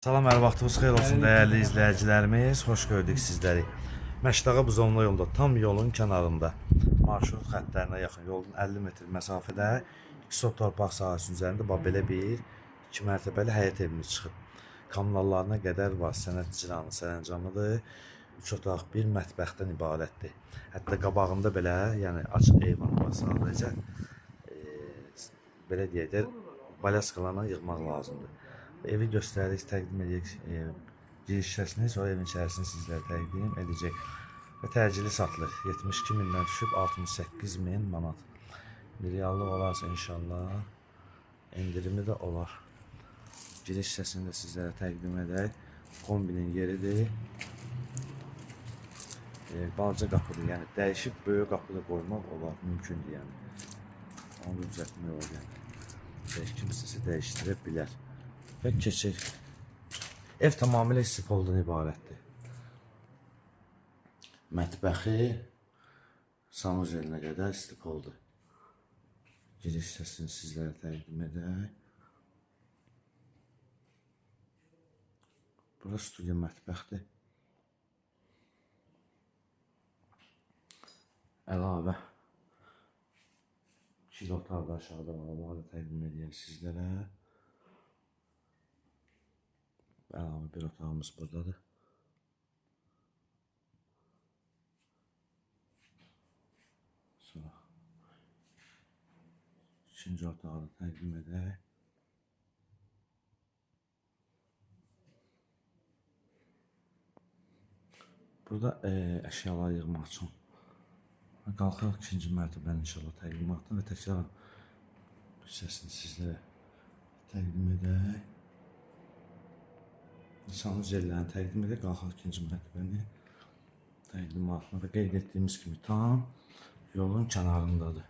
Salam, hər vaxtınız xeyir olsun dəyərli izləyicilərimiz. Xoş gördük sizləri. Məşdağa Buzovna yolunda, tam yolun kənarında, marşrut xəttlərinə yaxın, yolun 50 metr məsafədə 2 sot torpaq sahəsinin üzərində bax belə bir 2 mərtəbəli həyət evimiz çıxıb. Kommunallarına qədər var, sənəd icranı sərəncamıdır. 3 otaq, bir mətbəxdən ibarətdir. Hətta qabağında belə, yəni açıq eyvan var sadəcə. Belə deyək də, balyaskalarla yığmaq lazımdır. Evi göstəririk, təqdim edək giriş hissəsini, sonra evin içərisini sizlərə təqdim edəcək. Və təcili satılır. 72 mindən düşüb 68 min manat. Bir reallıq olarsa inşallah endirimi də olar. Giriş hissəsini də sizlərə təqdim edək. Kombinin yeridir. Balaca qapıdır, yəni dəyişib böyük qapı da qoymaq olar, mümkündür yəni. Onu da düzəltmək olar yəni. Kimsəsə dəyişdirə bilər. Və keçək. Ev tamamilə istipoldan ibarətdir. Mətbəxi sanuzelinə qədər istipoldur. Giriş hissəsini sizlərə təqdim edək. Bura studiya mətbəxdir. Əlavə 2 otaq da aşağıda var, onları da təqdim edəyək sizlərə. Əlavə bir otağımız buradadır. Sonra ikinci otağı da təqdim edək. Burada əşyaları yığmaq üçün qalxırıq ikinci mərtəbənin inşallah təqdimatına və təkrar hissəsini sizlərə təqdim edək. Sanuzellərini təqdim edək, qalxaq ikinci mərtəbəni təqdimatına və qeyd etdiyimiz kimi tam yolun kənarındadır.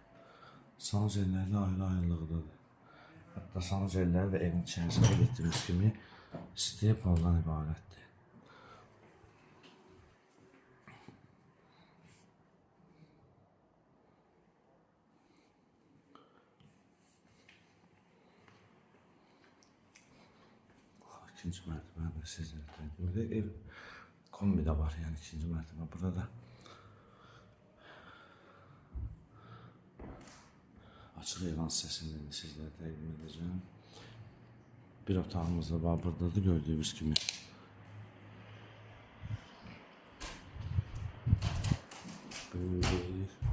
Sanuzelləri də ayrı-ayrılıqdadır. Hətta sanuzelləri və evin içərisində qeyd etdiyimiz kimi stepoldan ibarətdir. İkinci mərtəbəni də sizlərə təqdim edək. Ev kombi də var, yəni ikinci mərtəbə burada. Açıq eyvan hissəsini də sizlərə təqdim edəcəm. Bir otağımız da var buradadır, gördüyünüz kimi. Böyük.